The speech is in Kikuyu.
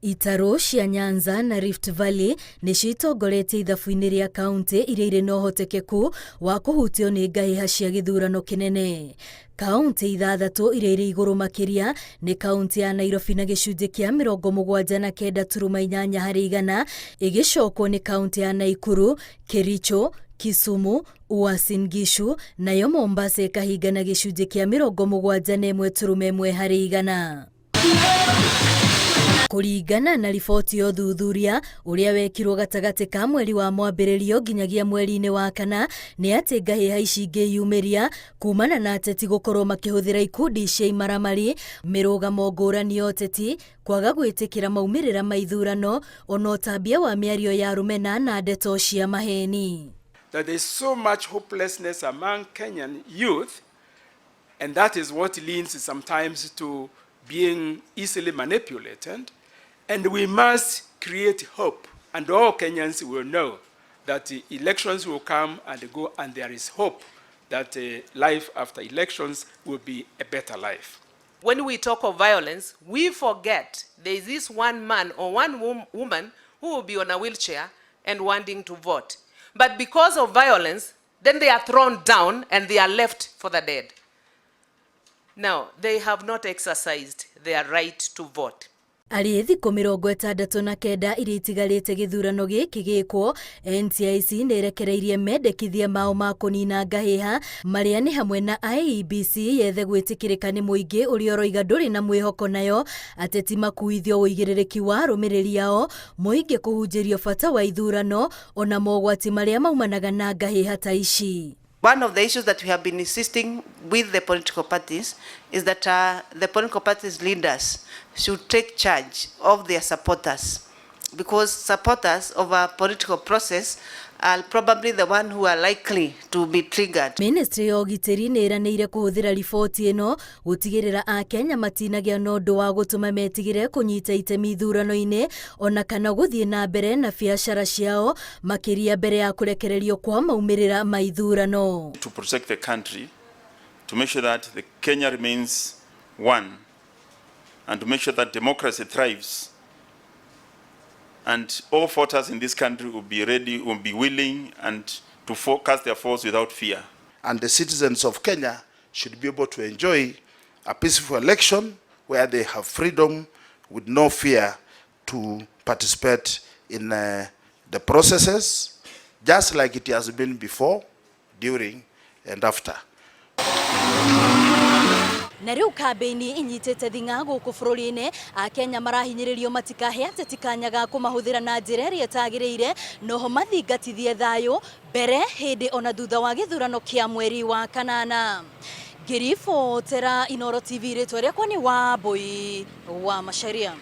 Itarũ cia Nyanza na Rift Valley nĩcio itongoretie ithabu-inĩ rĩa kauntĩ iria irĩ na ũhotekeku wa kũhutio nĩ ngahĩha cia gĩthurano kĩnene. Kauntĩ ithathatũ iria irĩ igũrũ makĩria nĩ kauntĩ ya Nairobi na gĩcunjĩ kĩa 79.8 harĩ igana, ĩgĩcokwo nĩ kauntĩ ya Naikuru, Kericho, Kisumu, Uasin Gishu, nayo Mombasa ĩkahinga na gĩcunjĩ kĩa 71.1 harĩ igana. Kũringana na riboti ya ũthuthuria ũrĩa wekirwo gatagatĩ ka mweri wa Mwambĩrĩrio nginyagia mweri-inĩ wa kana nĩ atĩ ngahĩha ici ingĩyumĩria kumana na ateti gũkorwo makĩhũthĩra ikundi cia imaramari, mĩrũgamo ngũrani ya ũteti, kwaga gwĩtĩkĩra maumĩrĩra ma ithurano, ona ũtambia wa mĩario ya rũmena na ndeto cia maheni. That there is so much hopelessness among Kenyan youth, and that is what leads sometimes to being easily manipulated. And we must create hope, and all Kenyans will know that the elections will come and go, and there is hope that life after elections will be a better life. When we talk of violence, we forget there is this one man or one woman who will be on a wheelchair and wanting to vote. But because of violence, then they are thrown down and they are left for the dead. Now, they have not exercised their right to vote. Arĩ thikũ 69 iria itigarĩte gĩthurano gĩkĩ gĩkwo, NCIC nĩ ĩrekereirie mendekithia mao ma kũnina ngahĩha marĩa nĩ hamwe na IEBC yethe gwĩtĩkĩrĩka nĩ mũingĩ ũrĩa ũroiga ndũrĩ na mwĩhoko nayo, ateti makuithio ũigĩrĩrĩki wa arũmĩrĩri ao, mũingĩ kũhunjĩrio bata wa ithurano ona mogwati marĩa maumanaga na ngahĩha ta ici. One of the issues that we have been insisting with the political parties is that the political parties leaders should take charge of their supporters, because supporters of a political process are probably the one who are likely to be triggered. Ministry ya ũgitĩri nĩ ĩranĩire kũhũthĩra riboti ĩno gũtigĩrĩra Akenya matinagĩa na ũndũ wa gũtũma metigĩre kũnyita itemi ithurano-inĩ ona kana gũthiĩ na mbere na biacara ciao, makĩria mbere ya kũrekererio kwa maumĩrĩra ma ithurano. To protect the country, to make sure that the Kenya remains one, and to make sure that democracy thrives, and all voters in this country will be ready, will be willing, and to cast their votes without fear. And the citizens of Kenya should be able to enjoy a peaceful election where they have freedom with no fear to participate in the processes, just like it has been before, during, and after. Na rĩu kambĩini inyitĩte thing'a gũkũ bũrũri-inĩ, Akenya marahinyĩrĩrio matikahe ateti kanya ga kũmahũthĩra na njĩra ĩrĩa ĩtagĩrĩire, noho mathingatithie thayũ mbere, hĩndĩ ona thutha wa gĩthurano kĩa mweri wa kanana. Ngĩribotera Inooro TV, rĩtwa rĩakwa nĩ Wambui wa Macharia.